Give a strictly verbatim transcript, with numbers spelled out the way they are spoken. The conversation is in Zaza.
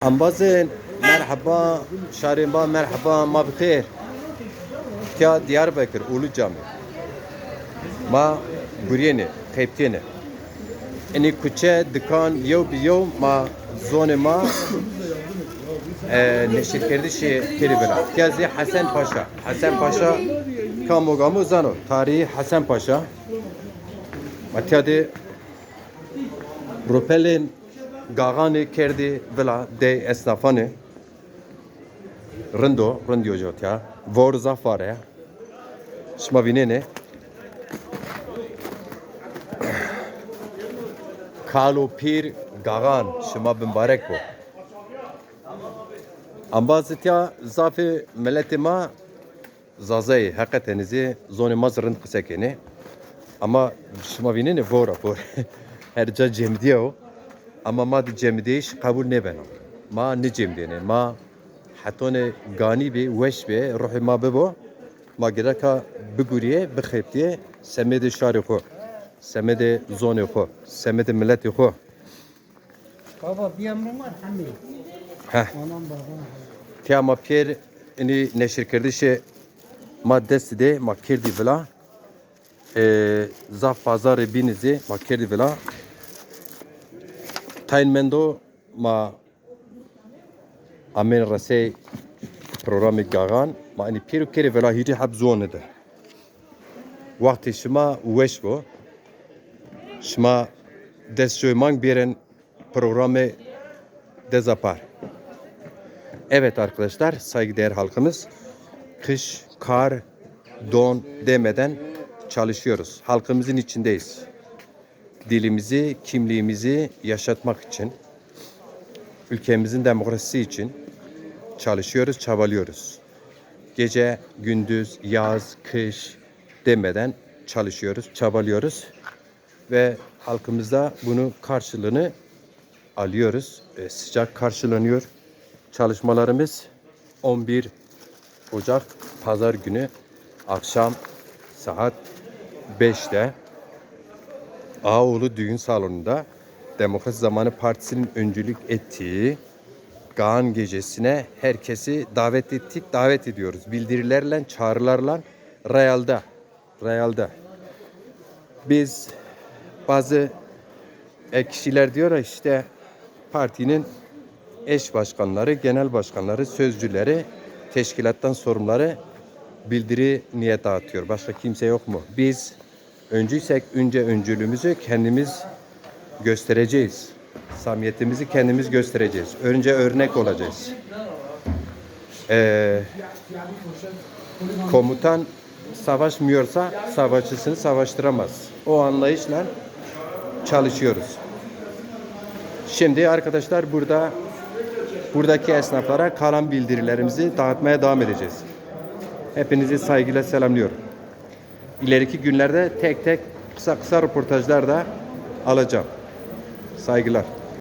Embazên merheba, şarên ba merheba, ma bi xêr. Tiya Diyarbekir, Ulu Cami. Ma guriyêne, xebitîyêne. Inî kuçe, dikan, yew bi yew ma zonê ma, e, neşirkerdişê pêrî vila. Tiya zî Hesen Paşa. Hesen Paşa, kamo gamo zano. Tarîhî Hesen Paşa. Ma tiya de ropelên Gaxanî kerdî vila dey esnafanî. Rind o, rindî yo cotiya. Vor zaf vare. Şima vînenê. Kal û pîr Gaxan, şima bimbarek bo. Embazî tiya zafê miletê ma Zazayê, heqetenî zî zonê ma zî rind qise kenê. Ama şima vînenê vora, vora. Her ca cemidîye o. Ama ma di cemidîyeyîş qebul nêbeno. Ma nêcemidîyenê. Ma hetonê ganî bî, weş bî, ruhê ma bibo. Ma gereka bigurîyê, bixebitîyê semedê şarê xwu, semedê zonê xwu, semedê miletê xwu. Baba, bir emrin var, Hemi. Heh. Anam, babam. Tiya ma pêr inî neşirkerdişê ma dest de ma kerdî vila. E, zaf pazarê bînî zî ma kerdî vila. Tayn mendo ma amên resey programê Gaxan. Ma inî pêro kerê vila, hîrê heb zonî de. Wextê şima weş bo. Şima dest joy mang bêrên programê Dezapar. Evet arkadaşlar, saygıdeğer halkımız, kış, kar, don demeden çalışıyoruz. Halkımızın içindeyiz. Dilimizi, kimliğimizi yaşatmak için, ülkemizin demokrasisi için çalışıyoruz, çabalıyoruz. Gece, gündüz, yaz, kış demeden çalışıyoruz, çabalıyoruz ve halkımızda bunu karşılığını alıyoruz. E, sıcak karşılanıyor çalışmalarımız. On bir Ocak Pazar günü akşam saat beşte Ağaoğlu Düğün Salonu'nda Demokrasi Zamanı Partisi'nin öncülük ettiği Gaxan Gecesi'ne herkesi davet ettik, davet ediyoruz. Bildirilerle, çağrılarla Real'da, Real'da. Biz bazı e, kişiler diyor ya işte partinin eş başkanları, genel başkanları, sözcüleri, teşkilattan sorumluları bildiri niye dağıtıyor? Başka kimse yok mu? Biz öncüysek önce öncülüğümüzü kendimiz göstereceğiz. Samimiyetimizi kendimiz göstereceğiz. Önce örnek olacağız. Ee, komutan savaşmıyorsa savaşçısını savaştıramaz. O anlayışla çalışıyoruz. Şimdi arkadaşlar burada buradaki esnaflara kalan bildirilerimizi dağıtmaya devam edeceğiz. Hepinizi saygıyla selamlıyorum. İleriki günlerde tek tek kısa kısa röportajlar da alacağım. Saygılar.